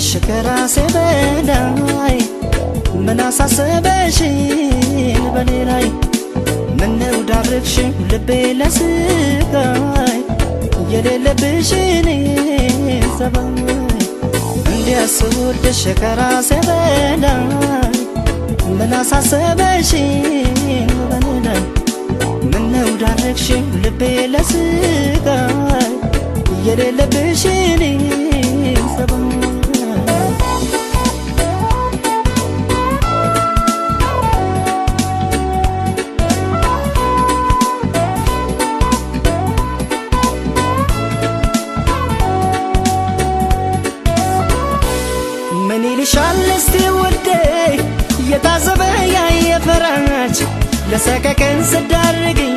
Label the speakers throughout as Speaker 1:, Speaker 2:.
Speaker 1: ስወድሽ ከራሴ በላይ ምን አሳሰበሽን በኔ ላይ ምነው ዳረግሽው ልቤ ለስቃይ የሌለብሽን ጸባይ እንዲያ ስወድሽ ከራሴ በላይ ምን አሳሰበሽን በኔ ላይ ምነው ዳረግሽው ልቤ ለስቃይ የሌለብሽን ጸባይ ምን ይልሻል እስቲ ውዴ የታዘበ ያየ ፈራች ለሰቀቀን ስዳርግኝ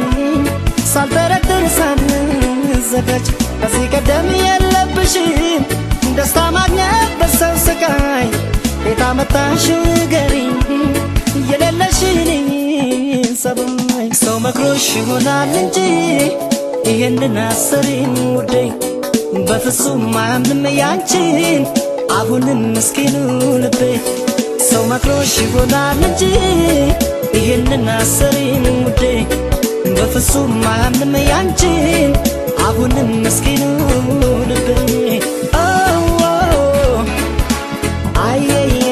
Speaker 1: ሳልጠረጥር ሳልዘጋጅ ከዚህ ቀደም የለብሽም ደስታ ማግኘት በሰው ስቃይ የት አመጣሽው ንገሪኝ የሌለሽን ጸባይ ሰው መክሮሽ ይሆናል እንጂ ይሄንን አሰሪም ውዴ በፍጹም አያምንም ያንቺን አሁንም ምስኪኑ ልቤ ሰው መክሮሽ ይሆናል እንጂ ይሄንን አሰሪም ውዴ በፍጹም አያምንም ያንቺን አሁንም ምስኪኑ ልቤ አየየ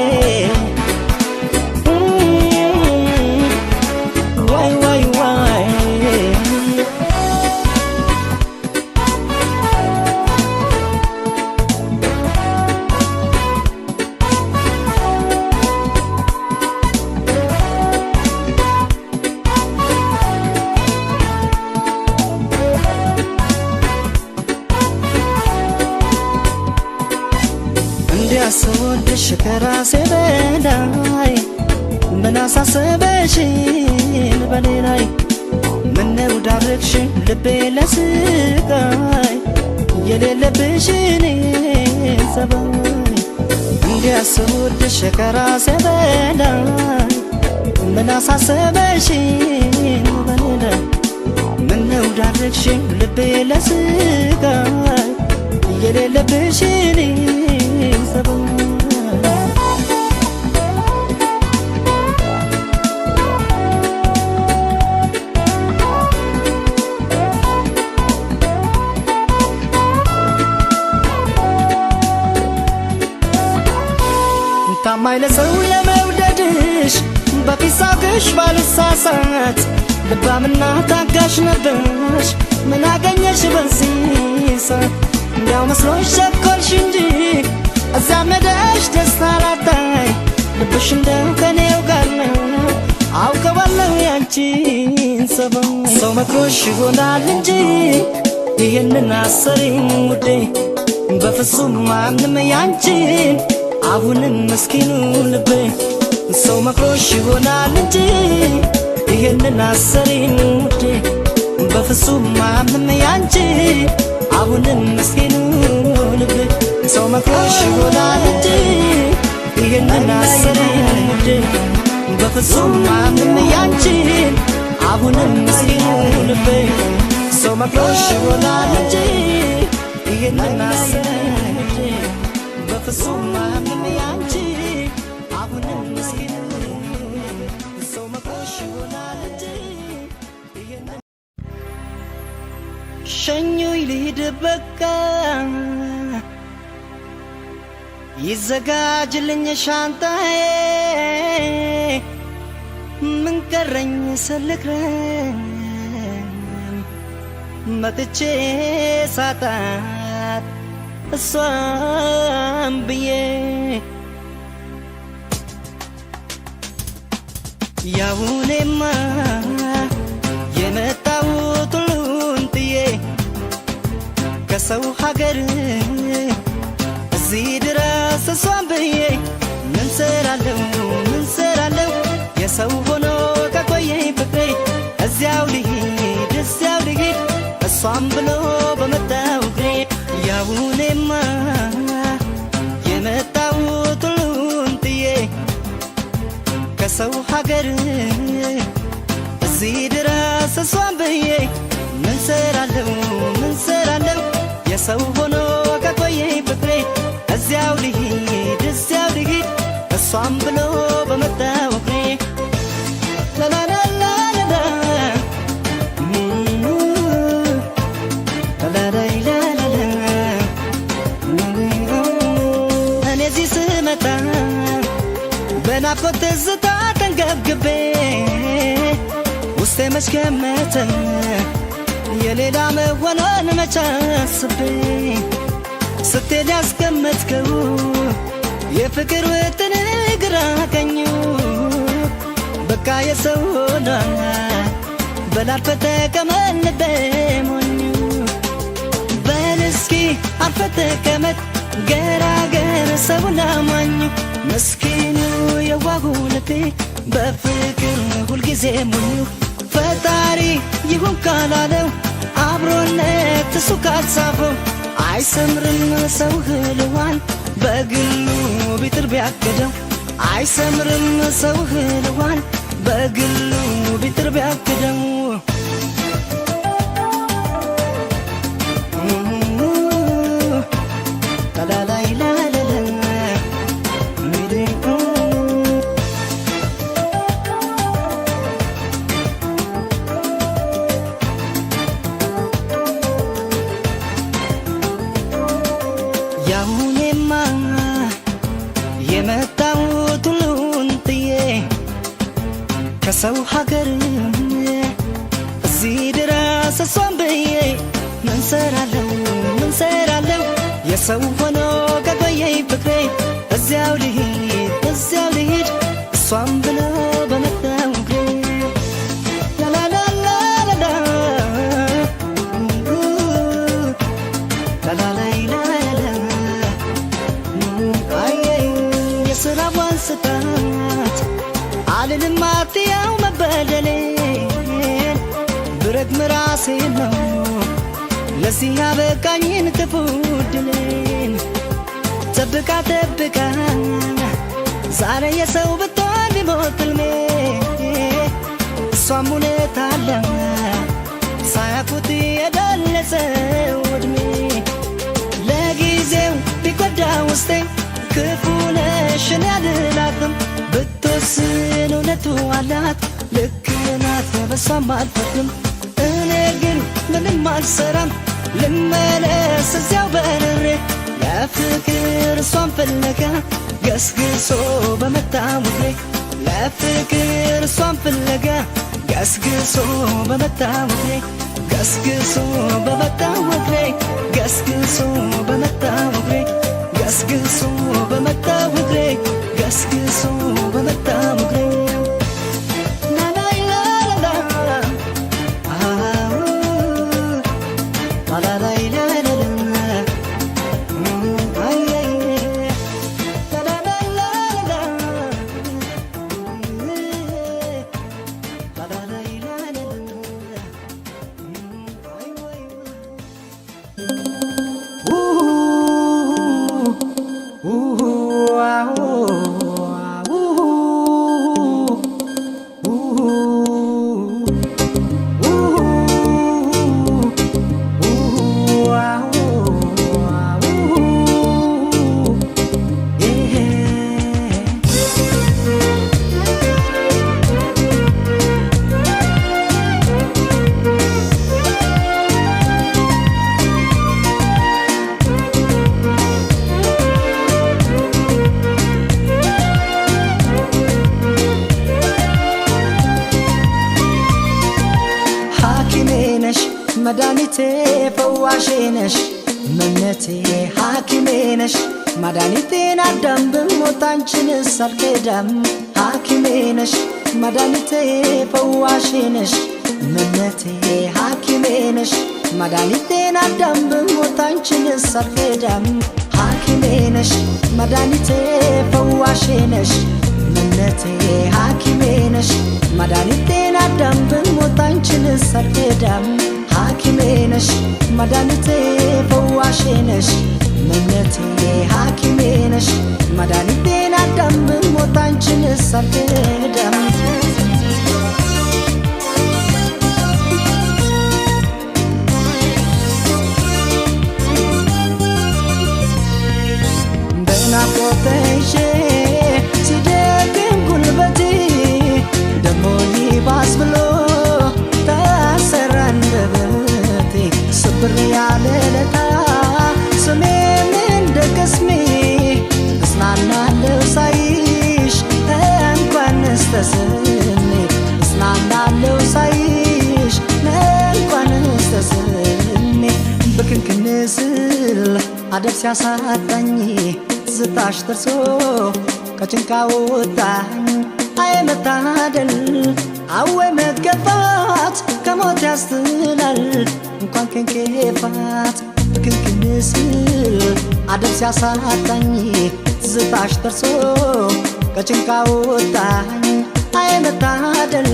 Speaker 1: ዋይ ዋይ ዋይ እንዲያ ስወድሽ ከራሴ በላይ ምን አሳሰበሽን በኔ ላይ ምነው ዳረግሽው ልቤ ለስቃይ የሌለብሽን ጸባይ እንዲያ ስወድሽ ከራሴ በላይ ምን አሳሰበሽን በኔ ላይ ምነው ዳረግሽው ልቤ ለስቃይ የሌለብሽን ጸባይ ታማኝ ለሰው ለመውደድሽ በፊት ሳቅሽ ባልሳሳት ልባምና ታጋሽ ነበርሽ ምን አገኘሽ በዚህ ሰዓት እንዲያው መስሎሽ ቸኮልሽ እንጂ እዚያም ሄደሽ ደስታ ላታይ ልብሽ እንደው ከኔው ጋር ነው አውቀዋለሁ ያንቺን ጸባይ ሰው መክሮሽ ይሆናል እንጂ ይሄንን አሰሪም ውዴ በፍጹም አያምንም ያንቺን አሁንም ምስኪኑ ልቤ ሰው መክሮሽ ይሆናል እንጂ ይሄንን አሰሪም ውዴ በፍጹም አያምንም ያንቺን አሁንም ምስኪኑ ልቤ ሰው መክሮሽ ይሆናል እንጂ ይሄንን አሰሪም ውዴ በፍጹም አያምንም ያንቺን አሁንም ምስኪኑ ልቤ ሰው መክሮሽ ይሆናል እንጂ ይሄንን አሰሪም ውዴ በፍጹም አያምንም ያንቺን አሁንም ምስኪኑ ልቤ ሰው መክሮሽ ይሆናል እንጂ ይሄንን ሸኙኝ ልሂድ በቃ ይዘጋጅልኝ ሻንጣዬ ምን ቀረኝ ስልክረም መጥቼ ሳጣት እሷም ብዬ ያውኔማ የመጣሁት ሁሉን ጥዬ ከሰው ሀገር እዚህ ድረስ እሷን ብዬ ምን ሰራለሁ ምን ሰራለሁ የሰው ሆኖ ከቆየኝ ፍቅሬ እዚያው ልሂድ እዚያው ልሂድ እሷን ብሎ በመጣው እግሬ ያውኔማ የመጣሁት ሁሉን ጥዬ ከሰው ሀገር እዚህ ድረስ እሷን ብዬ ምን ሰራለሁ ምን ሰራለሁ የሰው ሆኖ ከቆየኝ ፍቅሬ እዚያው እዚያው ልሂድ እዚያው ልሂድ እሷም ብሎ በመጣው እግሬ ላላላላላ ላላላላላ። እኔ እዚህ ስመጣ በናፍቆት ትዝታ ተንገብግቤ ውስጤ መች ገመተ የሌላ መሆኗን መች አስቤ ስትሄድ ያስቀመጥከው የፍቅር ውጥን ግራ ቀኙ በቃ የሰው ሆኗል በላርፈ ተቀመጥ ልቤ ሞኙ። በል እስኪ አርፈህ ተቀመጥ ገራገር ሰውን አማኙ ምስኪኑ የዋሁ ልቤ በፍቅር ሁልጊዜ ሞኙ ፈጣሪ ይሁን ካላለው አብሮነት እሱ ካልጻፈው አይሰምርም ሰው ህልዋን በግሉ ቢጥር ቢያቅደው አይሰምርም ሰው ህልዋን በግሉ ቢጥር ቢያቅደው። ያሁኔማ የመጣሁት ሁሉን ጥዬ ከሰው ሀገር እዚህ ድረስ እሷን ብዬ ምን ሰራለው ምን ሰራለው የሰው ሆኖ ከቆየኝ ፍቅሬ እዚያው ልሂድ እዚያው ልሂድ እሷን ብሎ በመጣው እግሬ ላላላላላ ላላላላላ። አየይ የስራዋን ስጣት አልልም አትያው መበደሌን ብረግም ራሴን ነው ለዚህ ያበቃኝን ክፉ ዕድሌን ጠብቃ ጠብቃ ዛሬ የሰው ብትሆን ቢሞት ሕልሜ እሷም እውነት አለ ሳያውቁት የደለሰው ዕድሜ ለጊዜው ቢጎዳ ውስጤ ክፉ ነሽ እኔ አልላትም ብትወስን እውነቱ አላት ልክ ናት በሷም አልፈርድም። እኔ ግን ምንም አልሰራም ልመለስ እዚያው በርሬ ለፍቅር እሷን ፍለጋ ገስግሶ በመጣው እግሬ ለፍቅር እሷን ፍለጋ ገስግሶ በመጣው እግሬ ገስግሶ በመጣው እግሬ ገስግሶ በመጣው እግሬ ገስግሶ በመጣው እግሬ ገስግሶ በመጣው እግሬ ላላይላላላ አዎ ላላላይላላላ አየየ ላላላላላ ላላላይላላላ። ሐኪሜ ነሽ መድኃኒቴ ፈዋሼ ነሽ መነቴ ሐኪሜ ነሽ መድኃኒቴን አዳም ብሞት አንቺንስ አልክዳም። ሐኪሜ ነሽ መድኃኒቴ ፈዋሼ ነሽ መነቴ ሐኪሜ ነሽ መድኃኒቴን አዳም ብሞት አንቺንስ አልክዳም። ሐኪሜ ነሽ መድኃኒቴ ፈዋሼ ነሽ መነቴ ሐኪሜ ነሽ መድኃኒቴን አዳም ብሞት አንቺንስ አልክዳም። ሐኪሜ ነሽ መድኃኒቴ ፈዋሼ ነሽ መነቴ ሐኪሜ ነሽ መድኃኒቴን አዳም ብሞት አንቺንስ አልክዳም። አደብ ሲያሳጣኝ ትዝታሽ ደርሶ ከጭንቃ ወጣኝ። አይ መታደል አወይ መገፋት ከሞት ያስትላል እንኳን ከንኬፋት። ክንክን ስል አደብ ሲያሳጣኝ ትዝታሽ ደርሶ ከጭንቃ ወጣኝ። አይ መታደል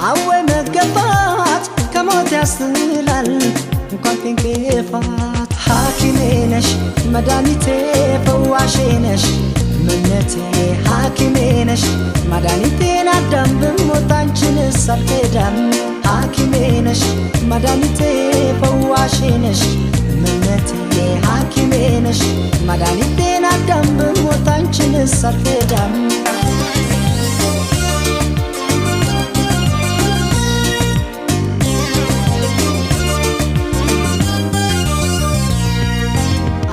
Speaker 1: አወይ መገፋት ከሞት ያስትላል እንኳን ከንኬፋት። ሐኪሜ ነሽ መድኃኒቴ ፈዋሼ ነሽ እምነቴ፣ ሐኪሜ ነሽ መድኃኒቴን አዳም ብሞት አንቺንስ አልከዳም። ሐኪሜ ነሽ መድኃኒቴ ፈዋሼ ነሽ እምነቴ፣ ሐኪሜ ነሽ መድኃኒቴን አዳም ብሞት አንቺንስ አልከዳም።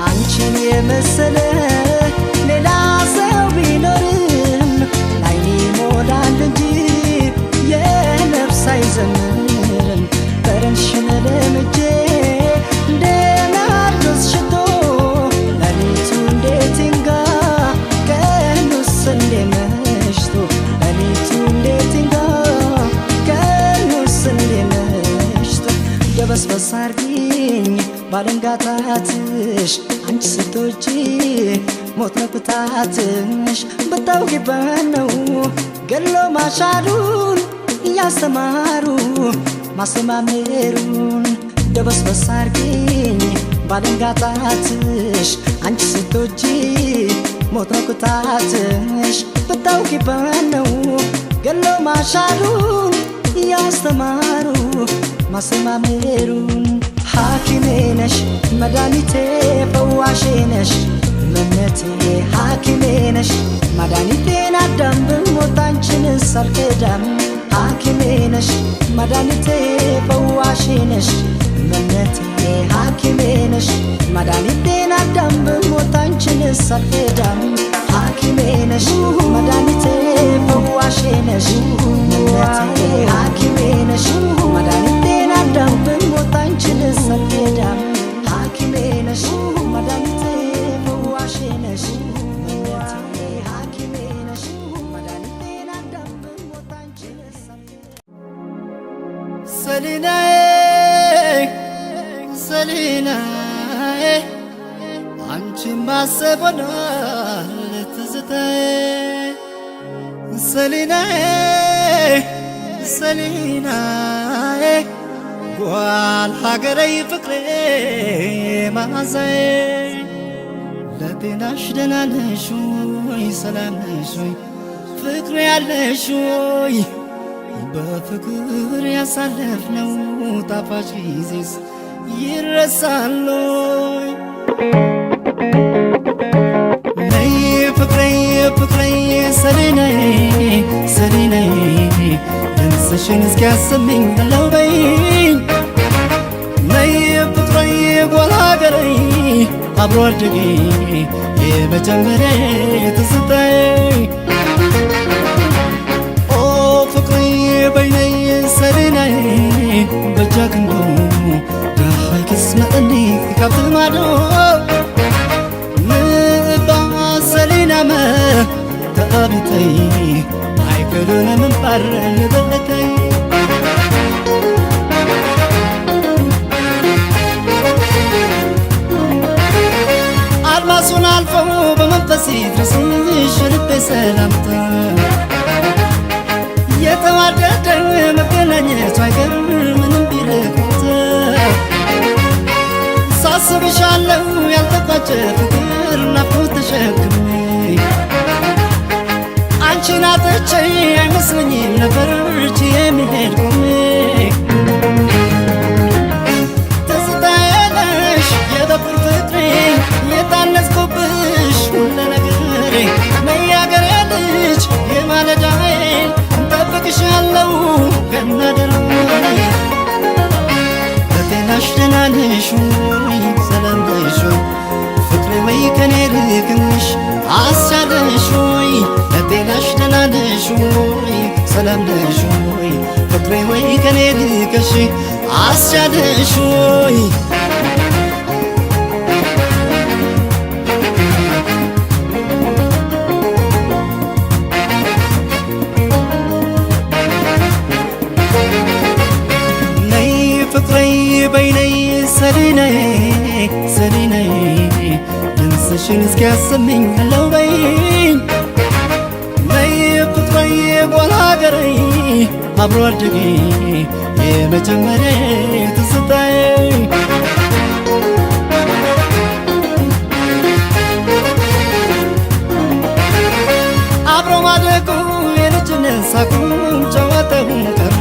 Speaker 1: አንቺን የመሰለ ሌላ ሰው ቢኖርም ላይኔ ይሞላል እንጂ የነፍስ አይዘምርም። ጠረንሽን ለምጄ እንደ ናርዶስ ሽቶ ሌሊቱ እንዴት ይንጋ ቀኑስ እንዴ መሽቶ፣ ሌሊቱ እንዴት ይንጋ ቀኑስ እንዴ መሽቶ። ደበስበስ አርጊኝ ባለንጋታትሽ አንቺ ስትወጪ ሞት ነው ቅጣትሽ። ብታውቂበት ነው ገሎ ማሻሩን እያስተማሩ ማስተማመሩን። ደበስበስ አርጊኝ ባለንጋታትሽ አንቺ ስትወጪ ሞት ነው ቅጣትሽ። ብታውቂበት ነው ገሎ ማሻሩን እያስተማሩ ማስተማመሩን። ሐኪሜ ነሽ መድኃኒቴ ፈዋሼ ነሽ እምነቴ፣ ሐኪሜ ነሽ መድኃኒቴን አዳም ብሞት አንቺንስ አልከዳም። ሐኪሜ ነሽ መድኃኒቴ ፈዋሼ ነሽ እምነቴ፣ ሐኪሜ ነሽ መድኃኒቴን አዳም ብሞት አንቺንስ አልከዳም። ሐኪሜ ነሽ መድኃኒቴ ፈዋሼ ነሽ እምነቴ፣ ሐኪሜ ነሽ መድኃኒቴን አዳም ብሞት አንቺንስ አልከዳም። ሐኪሜ ነሽ መድኃኒቴ ፈዋሼ ነሽ እምነቴ፣ ሐኪሜ ነሽ መድኃኒቴን አዳም ብሞት አንቺንስ አልከዳም።
Speaker 2: ሰሊናዬ ሰሊናዬ አንቺን ማሰብ ሆኗል ትዝታዬ። ሰሊናዬ ሰሊናዬ ጓል ሀገረይ ፍቅሬ ማዛዬ፣ ለጤናሽ ደህና ነሽ ወይ ሰላም ነሽ ወይ ፍቅሬ ያለሽ ወይ? በፍቅር ያሳለፍነው ጣፋጭ ጊዜስ ይረሳል ወይ? ነይ ፍቅሬ ፍቅሬ ሰሊናዬ ሰሊናዬ ድምፅሽን እስኪያሰሚኝ ሄሎ በይኝ። ነይ ፍቅሬ ጓል ሀገሬ አብሮ አደጌ የመጀመሪያዬ ትዝታዬ። ኦ ፍቅሬ በይነይ ሰሊናዬ በጃ ክንዶ ዳሃይ ክስመጠኒ ካብቲ ማዶ ንባ ሰሊናመ ተቐቢተይ ኣይክእሉን ምንባር ንበተይ። አድማሱን አልፎ በመንፈስ ይድረስሽ ልቤ ሰላምታ፣ የተዋደደ መገናኘቱ አይቀር ምንም ቢርቅ። ሳስብሻለሁ ያልተቋጨ ፍቅር ናፍቆት ተሸክሜ፣ አንቺን አጥቼ አይመስለኝም ነበር ችዬ የምሄድ ቆሜ። ትዝታዬ ነሽ የበኩር ፍቅሬ የታነጽኩብሽ ሁለ ነገሬ፣ ነይ ያገሬ ልጅ የማለዳዬ እጠብቅሻለሁ ከናደራዬ። ለጤናሽ ደህና ነሽ ወይ ሰላም ነሽ ወይ ፍቅሬ ወይ ከኔ ርቅሽ አስቻለሽ ወይ? ለጤናሽ ደህና ነሽ ወይ ሰላም ነሽ ወይ ፍቅሬ ወይ ከኔ ርቀሽ አስቻለሽ ወይ? ድምፅሽን እስኪያሰሚኝ አለው በይኝ ነይ ፍቅሬ ጓል ሀገሬ አብሮ አደጌ የመጀመሪያ ትዝታዬ አብሮ ማደጉ የልጅነት ሳቁም ጨዋታውን ቀረ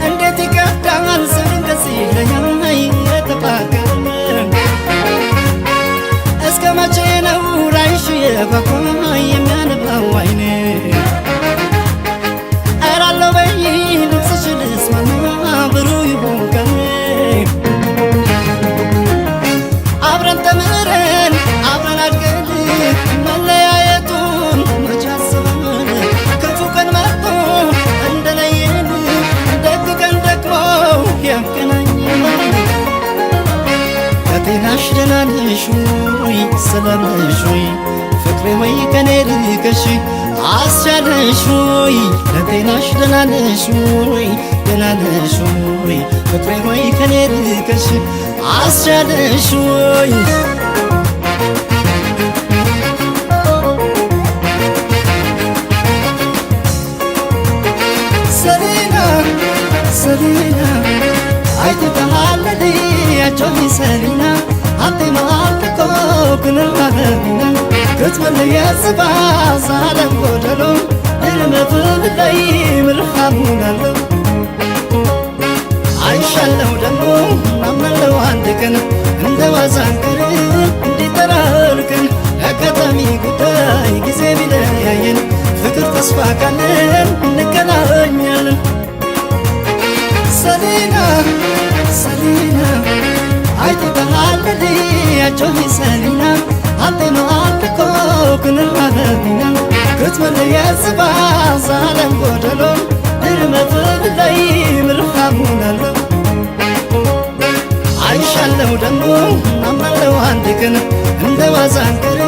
Speaker 2: እንዴት ይከብዳል ስልን ደስ ይለኛል የተፋቀርን እስከ መቼ ነው ላይሽ የጓጓ የሚያነባው አይኔ እራለሁ በይ ድምፅሽን ልስማና ብሩህ ይሁን ቀኔ አብረን ተምረን አብረን አድገን መለያየቱን መች አስበን ክፉ ቀን መጥቶ እንደለየን ደግ ቀን ደግሞ ያገናኘን። ከጤናሽ ደህና ነሽ ወይ ሰላም ነሽ ወይ ፍቅሬ ወይ ከኔ ርቀሽ አስቻለሽ ወይ ለጤናሽ ደህና ነሽ ወይ ደህና ነሽ ወይ ፍቅሬ ወይ ከኔ ርቀሽ አስቻለሽ ወይ ሰሊና ሰሊና አይተተሃለሊ ያቾኒ ሰሊና አቴማልኮ ክንራረቢና ክትመለየ ጽባ ዛለም ጎደሎ ድርመፍልለይ ምርሃሙናሎ አይሻለው ደግሞ አምናለው አንድ ቀን እንደ ዋዛንቅር እንዲጠራርቅን አጋጣሚ ጉዳይ ጊዜ ቢለያየን ፍቅር ተስፋ ካለን እንገናኛለን። ሰሊና ሰሊና አይተተሃለሊ ያቾኒ ሰሊና አቴማልኮ ክንራረቢና ክትመለየ ጽባ ዛለም ጎደሎ ድርመፍልለይ ምርሃሙናሎ አይሻለው ደግሞ አምናለው አንድ ቀን እንደ ዋዛንቅር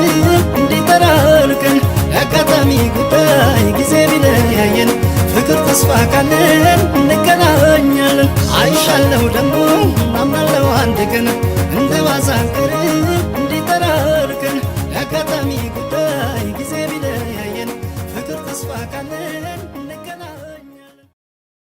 Speaker 2: እንዲጠራርቅን አጋጣሚ ጉዳይ ጊዜ ቢለያየን ፍቅር ተስፋ ካለን እንገናኛለን። አይሻለው ደግሞ አምናለው አንድ ቀን እንደ ዋዛንቅር እንዲጠራርቅን አጋጣሚ ጉዳይ ጊዜ ቢለያየን ፍቅር ተስፋ ካለን